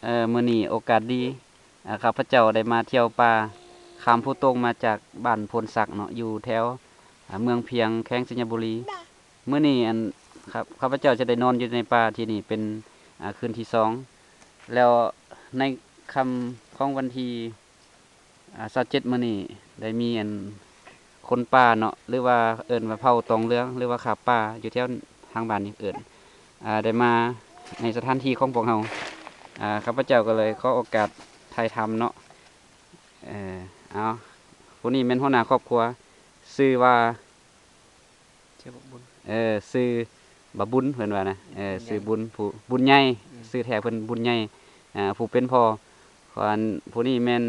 ເອີ ມື້ນີ້ໂອກາດດີ ເອີ ຂ້າພະເຈົ້າໄດ້ມາທ່ຽວປ່າ ຂ້າມພູຕົງມາຈາກບ້ານໂພນສັກເນາະ ຢູ່ແຖວ ເອີ ເມືອງພຽງ ແຂວງໄຊຍະບູລີ. ມື້ນີ້ ອັນ ຂ້າ ຂ້າພະເຈົ້າຈະໄດ້ນອນຢູ່ໃນປ່າທີ່ນີ້ເປັນ ອາ ຄືນທີສອງ ແລ້ວໃນຄ່ຳຂອງວັນທີ ອາ ຊາວເຈັດ ມື້ນີ້ ໄດ້ມີ ອັນ ຄົນປ່າເນາະ ຫຼືວ່າເອີ້ນວ່າເຜົ່າຕອງເຫຼືອງ ຫຼືວ່າຂ້າປ່າ ຢູ່ແຖວທາງບ້ານນີ້ເອີ້ນ ອາ ໄດ້ມາໃນສະຖານທີ່ຂອງພວກເຮົາ. ອາ ຂ້າພະເຈົ້າກໍເລີຍຂໍໂອກາດຖ່າຍທຳເນາະ. ເອີ ເອົາ ຜູ້ນີ້ແມ່ນຫົວໜ້າຄອບຄົວ ຊື່ວ່າ ຊື່ບັກບຸນ ເອີ ຊື່ບັກບຸນ ເພິ່ນວ່ານະ ເອີ ບຸນໃຫຍ່ ຊື່ບຸນ ຜູ້ ບຸນໃຫຍ່ ອືມ ຊື່ແທ້ເພິ່ນບຸນໃຫຍ່ ອ່າ ຜູ້ເປັນພໍ່ຂອງ ອັນ ຜູ້ນີ້ແມ່ນ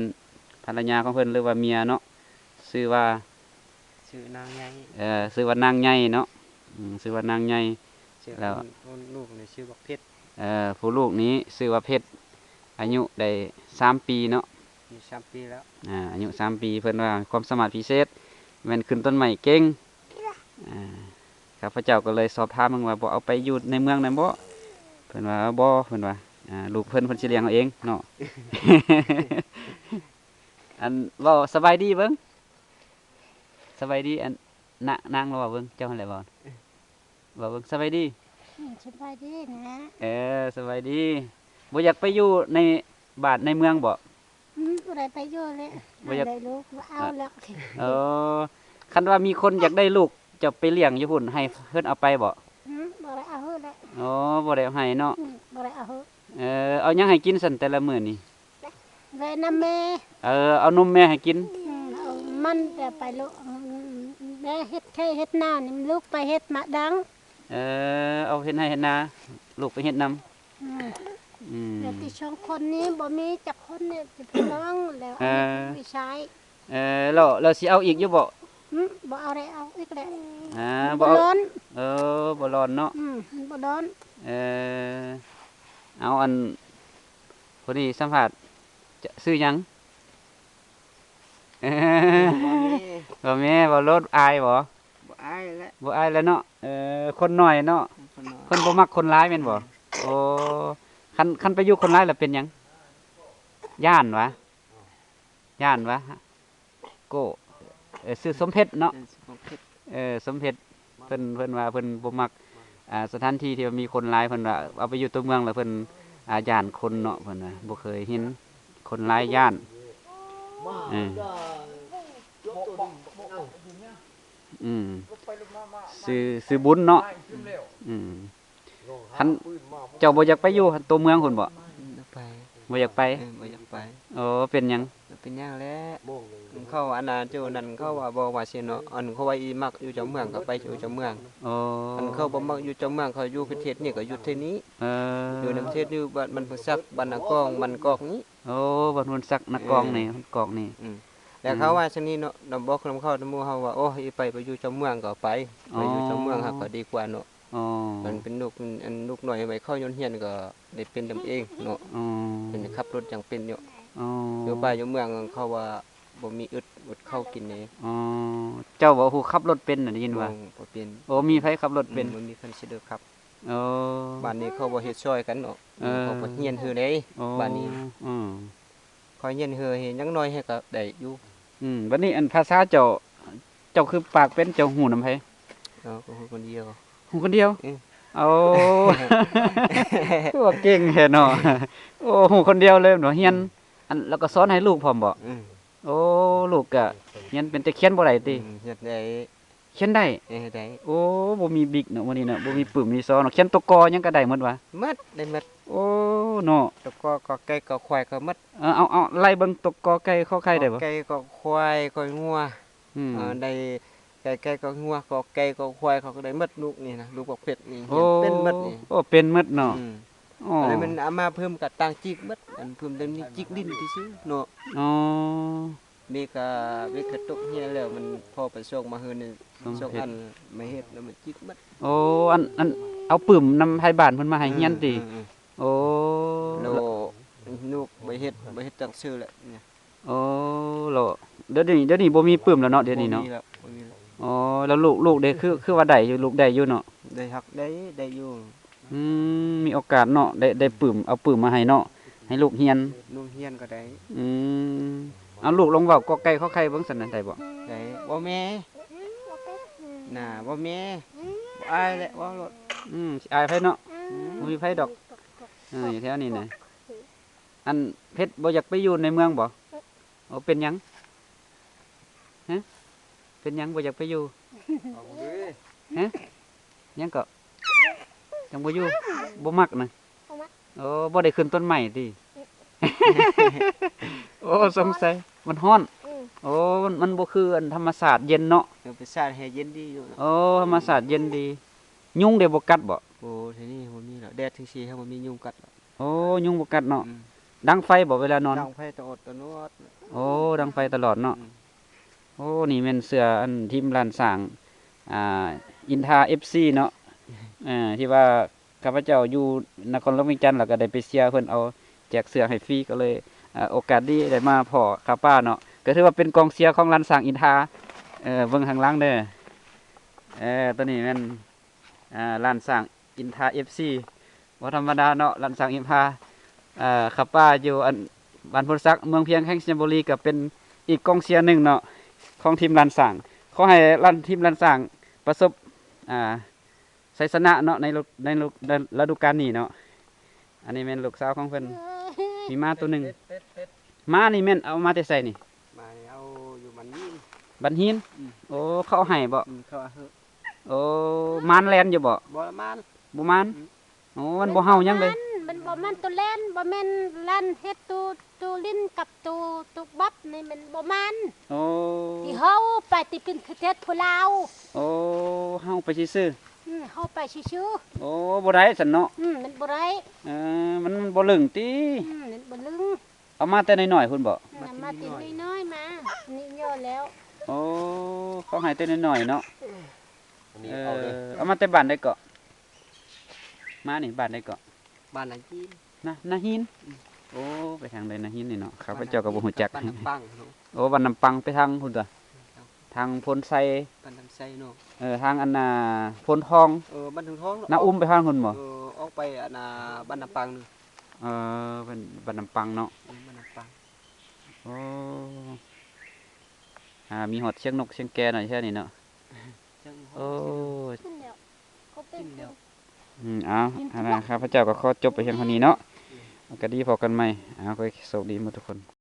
ພັນລະຍາຂອງເພິ່ນ ຫຼືວ່າເມຍເນາະ ຊື່ວ່າ ຊື່ນາງໃຫຍ່ ເອີ ຊື່ວ່ານາງໃຫຍ່ເນາະ ອືມ ຊື່ວ່ານາງໃຫຍ່ ແລ້ວ ຜູ້ລູກນີ້ຊື່ບັກເພັດ ເອີ ຜູ້ລູກນີ້ຊື່ວ່າເພັດ ອາຍຸໄດ້ສາມປີເນາະ ອາຍຸສາມປີແລ້ວ ອາ ອາຍຸສາມປີ ເພິ່ນວ່າຄວາມສາມາດພິເສດແມ່ນຂຶ້ນຕົ້ນໄມ້ເກັ່ງ. ອາ ຂ້າພະເຈົ້າກໍເລີຍສອບຖາມເບິ່ງວ່າ ບໍ່ເອົາໄປຢູ່ໃນເມືອງນັ້ນບໍ່? ເພິ່ນວ່າ ບໍ່ ເພິ່ນວ່າ ອາ ລູກເພິ່ນ ເພິ່ນຊິລ້ຽງເອົາເອງເນາະ. ອັນ ເວົ້າສະບາຍດີເບິ່ງ ສະບາຍດີ ອັນ ນາ ນາງລາວເວົ້າເບິ່ງ ເຈົ້າຫັ້ນແຫຼະເວົ້າ ເວົ້າເບິ່ງ ສະບາຍດີ ອືມ ສະບາຍດີນະ ເອີ ສະບາຍດີ ບໍ່ຢາກໄປຢູ່ໃນບ້ານໃນເມືອງບໍ? ອືມ ບໍ່ໄດ້ໄປຢູ່ແລ້ວ ບໍ່ຢາກ ໄດ້ລູກບໍ່ເອົາແລ້ວ ເອີ ຄັນວ່າມີຄົນຢາກໄດ້ລູກ ເຈົ້າໄປລ້ຽງຢູ່ພຸ້ນ ໃຫ້ເພິ່ນເອົາໄປບໍ? ອືມ ບໍ່ໄດ້ເອົາໃຫ້ແລ້ວ ອໍ ບໍ່ໄດ້ເອົາໃຫ້ເນາະ ອືມ ບໍ່ໄດ້ເອົາໃຫ້ ເອີ ເອົາຫຍັງໃຫ້ກິນຊັ້ນແຕ່ລະມື້ນີ້? ແລະນຳແມ່ ເອີ ເອົານົມແມ່ໃຫ້ກິນ ອືມ ເອົາມັນແຕ່ໄປໂລະ ອືມ ແມ່ເຮັດໄຮ່ເຮັດນານີ້ ລູກໄປເຮັດມາດັງ ເອີ ເອົາເຮັດໄຮ່ເຮັດນາ ລູກໄປເຮັດນຳ ອືມ ອືມ ແລ້ວທີ່ສອງຄົນນີ້ບໍ່ມີຈັກຄົນນີ້ ເປັນພີ່ນ້ອງ ແລ້ວ ເອີ ເອົາລູກໄປໃຊ້ ເອີ ແລ້ວ ແລ້ວຊິເອົາອີກຢູ່ບໍ່? ອືມ ບໍ່ເອົາແລ້ວ ເອົາອີກແລ້ວ ອາ ບໍ່ເອົາ ບໍ່ຮ້ອນ ເອີ ບໍ່ຮ້ອນເນາະ ອືມ ມັນບໍ່ຮ້ອນ ເອີ ເອົາ ອັນ ຜູ້ນີ້ສຳພາດ ຈະ ຊື່ຫຍັງ? ບໍ່ແມ່ ບໍ່ໂລດ ອາຍບໍ່? ບໍ່ອາຍແລ້ວ ບໍ່ອາຍແລ້ວເນາະ ເອີ ຄົນໜ້ອຍເນາະ ຄົນໜ້ອຍ ເພິ່ນບໍ່ມັກຄົນຫຼາຍແມ່ນບໍ່? ອືມ ໂອ້ ຄັນ ຄັນໄປຢູ່ຄົນຫຼາຍແລ້ວເປັນຫຍັງ? ຢ້ານຫວາ? ຢ້ານຫວາ? ໂກ້ ເອີ ຊື່ສົມເພັດເນາະ ເອີ ສົມເພັດ ເອີ ສົມເພັດ ເພິ່ນ ເພິ່ນວ່າເພິ່ນບໍ່ມັກ ອ່າ ສະຖານທີ່ທີ່ວ່າມີຄົນຫຼາຍ ເພິ່ນວ່າເອົາໄປຢູ່ຕົວເມືອງແລ້ວເພິ່ນ ອ່າ ຢ້ານຄົນເນາະ ເພິ່ນວ່າບໍ່ເຄີຍເຫັນຄົນຫຼາຍ ຢ້ານ ເອີ ອືມ ຊື່ ຊື່ບຸນເນາະ ອືມ ອືມ ຄັນເຈົ້າບໍ່ຢາກໄປຢູ່ຕົວເມືອງພຸ້ນບໍ? ອືມ ບໍ່ໄປ ບໍ່ຢາກໄປ ເອີ ບໍ່ຢາກໄປ ໂອ້ ເປັນຫຍັງ? ເປັນຫຍັງແຫຼະ ເຂົາ ອັນນ່າ ເຈົ້ານັ້ນເຂົາວ່າບໍ່ວ່າຊີ້ເນາະ ອັນເຂົາວ່າອີມັກຢູ່ເຈົ້າເມືອງກໍໄປຢູ່ເຈົ້າເມືອງ ໂອ້ ອັນເຂົາບໍ່ມັກຢູ່ເຈົ້າເມືອງ ເຂົາຢູ່ປະເທດນີ້ກໍຢູ່ເທດນີ້ ເອີ ຢູ່ນຳເທດ ຢູ່ບ້ານ ບ້ານໂພນສັກ ບ້ານນາກອງ ບ້ານກອກນີ້ ໂອ້ ບ້ານໂພນສັກ ນາກອງນີ້ ເອີ ບ້ານກອກນີ້ ອືມ ແລ້ວເຂົາວ່າຊັ້ນນີ້ເນາະ ນຳ ບອກນຳເຂົາ ນຳໝູ່ເຮົາວ່າ ໂອ້ ອີໄປ ໄປຢູ່ເຈົ້າເມືອງກໍໄປ ອໍ ໄປຢູ່ເຈົ້າເມືອງເຮົາກໍດີກວ່າເນາະ ອໍ ມັນເປັນລູກ ອັນ ລູກນ້ອຍໄວ້ເຂົາໂຮງຮຽນກໍໄດ້ເປັນນຳເອງເນາະ ອໍ ເປັນ ຂັບລົດຍັງເປັນຢູ່ ອໍ ຢູ່ບ້ານຢູ່ເມືອງເຂົາວ່າບໍ່ມີອຶດ ອຶດເຂົ້າກິນເດ້ ອໍ ເຈົ້າບໍ່ຮູ້ຂັບລົດເປັນນະ ໄດ້ຍິນວ່າ ບໍ່ ບໍ່ເປັນ ໂອ້ ມີໃຜຂັບລົດເປັນ ອືມ ບໍ່ມີຄັນຊິເດີຂັບ ອໍ ບ້ານນີ້ເຂົາບໍ່ເຮັດຊ່ອຍກັນເນາະ ເອີ ເຂົາບໍ່ຮຽນເຮີເດ້ ອໍ ບ້ານນີ້ ອືມ ຂ້ອຍຮຽນເຮີໃຫ້ຍັງນ້ອຍໃຫ້ກໍໄດ້ຢູ່ ອືມ ບັດນີ້ ອັນ ພາສາເຈົ້າ ເຈົ້າຄືປາກເປັນ ເຈົ້າຮູ້ນຳໃຜ? ເອີ ກໍຮູ້ຄົນດຽວ ຮູ້ຄົນດຽວ ເອີ ໂອ້ ຄືວ່າເກັ່ງແທ້ເນາະ ໂອ້ ຮູ້ຄົນດຽວເລີຍເນາະ ຮຽນ ອືມ ອັນ ແລ້ວກໍສອນໃຫ້ລູກພ້ອມບໍ? ອືມ ໂອ້ ລູກກະຮຽນເປັນ ແຕ່ຂຽນບໍ່ໄດ້ຕິ? ອືມ ຮຽນໄດ້ ຂຽນໄດ້? ເອີ ໄດ້ ໂອ້ ບໍ່ມີບິກເນາະ ມື້ນີ້ເນາະ ບໍ່ມີປຶ້ມມີຊໍເນາະ ຂຽນຕົວ ກ ຫຍັງກໍໄດ້ໝົດຫວາ? ໝົດ ໄດ້ໝົດ ໂອ້ ເນາະ ຕົວ ກ ກ ໄກ່ ຄ ຄວາຍ ກໍໝົດ ເອີ ເອົາ ເອົາ ໄລ່ເບິ່ງຕົວ ກ ໄກ່ ຄ ໄຂ່ ໄດ້ບໍ່? ກ ໄກ່ ຄ ຄວາຍ ຄ ງົວ ອືມ ເອີ ໄດ້ ໄກ່ ໄກ່ ຄ ງົວ ກ ໄກ່ ຄ ຄວາຍ ເຂົາກໍໄດ້ໝົດ ລູກນີ້ນະ ລູກບັກເພັດນີ້ ໂອ້ ຮຽນເປັນໝົດນີ້ ໂອ້ ເປັນໝົດເນາະ ອືມ ອໍ ແລ້ວມັນເອົາມາເພີ່ມກໍຕ່າງຈິກໝົດ ອັນເພີ່ມແຕ່ນີ້ຈິກດິນຊື່ໆເນາະ ອໍ ເບກະ ເບກະຕົກເຮຍແລ້ວ ມັນພໍໄປຊອກມາເຮືອນນີ້ ສອງອັນມາເຮັດແລ້ວມັນຈິກໝົດ ໂອ້ ອັນ ອັນ ເອົາປຶ້ມນຳໄທບ້ານເພິ່ນມາໃຫ້ຮຽນຕິ? ອືມ ໂອ້ ແລ້ວລູກໄປເຮັດ ໄປເຮັດໜັງສືແຫຼະ ໂອ້ ແລ້ວດຽວນີ້ ດຽວນີ້ບໍ່ມີປຶ້ມແລ້ວເນາະ ດຽວນີ້ເນາະ ບໍ່ມີແລ້ວ ບໍ່ມີແລ້ວ ອໍ ແລ້ວລູກ ລູກເດ ຄື ຄືວ່າໄດ້ຢູ່ ລູກໄດ້ຢູ່ເນາະ? ໄດ້ຮັກ ໄດ້ ໄດ້ຢູ່ ອືມ ມີໂອກາດເນາະ ໄດ້ ໄດ້ປຶ້ມ ເອົາປຶ້ມມາໃຫ້ເນາະ ໃຫ້ລູກຮຽນ ລູກຮຽນກໍໄດ້. ອືມ ເອົາລູກລອງເວົ້າກອໄກ່ຂໍໄຂ່ເບິ່ງຊັ້ນນະ ໄດ້ບໍ່? ໄດ້. ບໍ່ແມ່ ນາ ບໍ່ແມ່ ບໍ່ອາຍແຫຼະ ເວົ້າໂລດ. ອືມ ຊິອາຍໃຜເນາະ? ອືມ ບໍ່ມີໃຜດອກ. ເອີ ຢູ່ແຖວນີ້ນະ. ອັນ ເພັດບໍ່ຢາກໄປຢູ່ໃນເມືອງບໍ່? ໂອ ເປັນຫຍັງ? ຮະ? ເປັນຫຍັງບໍ່ຢາກໄປຢູ່? ຮະ? ຫຍັງເກາະ? ຈັ່ງບໍ່ຢູ່? ບໍ່ມັກນະ? ບໍ່ມັກ. ໂອ ບໍ່ໄດ້ຂຶ້ນຕົ້ນໄມ້ຕິ? ໂອ ສົງໄສ ມັນຮ້ອນ. ອືມ ໂອ ມັນ ມັນບໍ່ຄືອັນທຳມະຊາດເຢັນເນາະ. ທຳມະຊາດແຮ່ເຢັນດີຢູ່ເນາະ. ໂອ ທຳມະຊາດເຢັນດີ. ຍຸງເດບໍ່ກັດບໍ່? ໂອ ທີ່ນີ້ບໍ່ມີດອກ ແດດຈັ່ງຊີ້ ບໍ່ມີຍຸງກັດດອກ. ໂອ ຍຸງບໍ່ກັດເນາະ. ອືມ ດັງໄຟບໍ່ເວລານອນ? ດັງໄຟຕະຫຼອດຕະຫຼອດ. ໂອ ດັງໄຟຕະຫຼອດເນາະ. ອືມ ໂອ ນີ້ແມ່ນເສື້ອອັນທີມລ້ານຊ້າງ ອ່າ ອິນທາ ເອັຟຊີ ເນາະ. ເອີ ທີ່ວ່າຂ້າພະເຈົ້າຢູ່ນະຄອນຫຼວງວຽງຈັນ ແລ້ວກໍໄດ້ໄປເຊຍເພິ່ນ ເອົາແຈກເສື້ອໃຫ້ຟຣີ ກໍເລີຍ ເອີ ໂອກາດດີໄດ້ມາພໍ້ຂ້າປ້າເນາະ. ກໍຖືວ່າເປັນກອງເຊຍຂອງລ້ານຊ້າງອິນທາ. ເອີ ເບິ່ງທາງຫຼັງເດີ. ເອີ ໂຕນີ້ແມ່ນ ອ່າ ລ້ານຊ້າງອິນທາ ເອັຟຊີ ບໍ່ທຳມະດາເນາະ ລ້ານຊ້າງອິນທາ. ເອີ ຂ້າປ້າຢູ່ອັນ ບ້ານໂພນສັກ ເມືອງພຽງ ແຂວງໄຊຍະບູລີ ກໍເປັນອີກກອງເຊຍໜຶ່ງເນາະ ຂອງທີມລ້ານຊ້າງ. ຂໍໃຫ້ລ້ານ ທີມລ້ານຊ້າງປະສົບ ອ່າ ໄຊຊະນະເນາະ ໃນ ໃນ ໃນລະດູການນີ້ເນາະ. ອັນນີ້ແມ່ນລູກສາວຂອງເພິ່ນ ມີໝາໂຕໜຶ່ງ. ໝານີ້ແມ່ນເອົາມາແຕ່ໃສນີ້? ໝານີ້ເອົາຢູ່ບ້ານຫີນ. ບ້ານຫີນ? ອືມ ໂອ ເຂົາເອົາໃຫ້ບໍ? ອືມ ເຂົາເອົາໃຫ້. ໂອ ໝານແລ່ນຢູ່ບໍ? ບໍ່ໝານ. ບໍ່ໝານ? ອືມ ໂອ ມັນບໍ່ເຫົ່າຫຍັງເລີຍ. ມັນບໍ່ໝານ ໂຕແລ່ນ ບໍ່ແມ່ນລ້ານເຮັດໂຕ ໂຕຫຼິ້ນກັບໂຕ ໂຕບັບນີ້ມັນບໍ່ໝານ. ໂອ ທີ່ເຮົາໄປຕິເປັນຄືເທດຜູ້ລາວ. ໂອ ເຮົາໄປຊື່ໆ. ອືມ ເຮົາໄປຊື່ໆ. ໂອ ບໍ່ໄດ້ຊັ້ນເນາະ. ອືມ ມັນບໍ່ໄດ້. ເອີ ມັນ ມັນບໍ່ລຶ້ງຕິ? ອືມ ມັນບໍ່ລຶ້ງ. ເອົາມາແຕ່ນ້ອຍໆພຸ້ນບໍ? ເອົາມາແຕ່ນ້ອຍໆມາ ນີ້ຍໍແລ້ວ. ໂອ ເຂົາໃຫ້ແຕ່ນ້ອຍໆເນາະ. ເອີ ເອົາມາແຕ່ບ້ານໃດເກາະ? ມານີ້ບ້ານໃດເກາະ? ບ້ານນາຫີນ. ນາ ນາຫີນ? ອືມ ໂອ ໄປທາງໃດນາຫີນນີ້ເນາະ ຂ້າພະເຈົ້າກໍບໍ່ຮູ້ຈັກ. ບ້ານນຳປັງ. ໂອ ບ້ານນຳປັງ ໄປທາງພຸ້ນຕົວະ. ທາງໂພນໄຊ ບ້ານນຳໄຊເນາະ. ເອີ ທາງອັນນ່າ ໂພນທອງ. ເອີ ບ້ານໂພນທອງ ນາອຸ້ມໄປທາງພຸ້ນບໍ? ເອີ ອອກໄປອັນນ່າ ບ້ານນຳປັງ. ເອີ ເປັນບ້ານນຳປັງເນາະ. ເອີ ບ້ານນຳປັງ. ໂອ້ ອ່າ ມີຮອດສຽງນົກສຽງແກເນາະ ແຖວນີ້ເນາະ. ໂອ້ ອືມ ເອົາ ອັນນ່າ ຂ້າພະເຈົ້າກໍຂໍຈົບໄປພຽງເທົ່ານີ້ເນາະ. ກໍດີ ພໍ້ກັນໃໝ່. ເອົາ ຂໍໃຫ້ໂຊກດີໝົດທຸກຄົນ.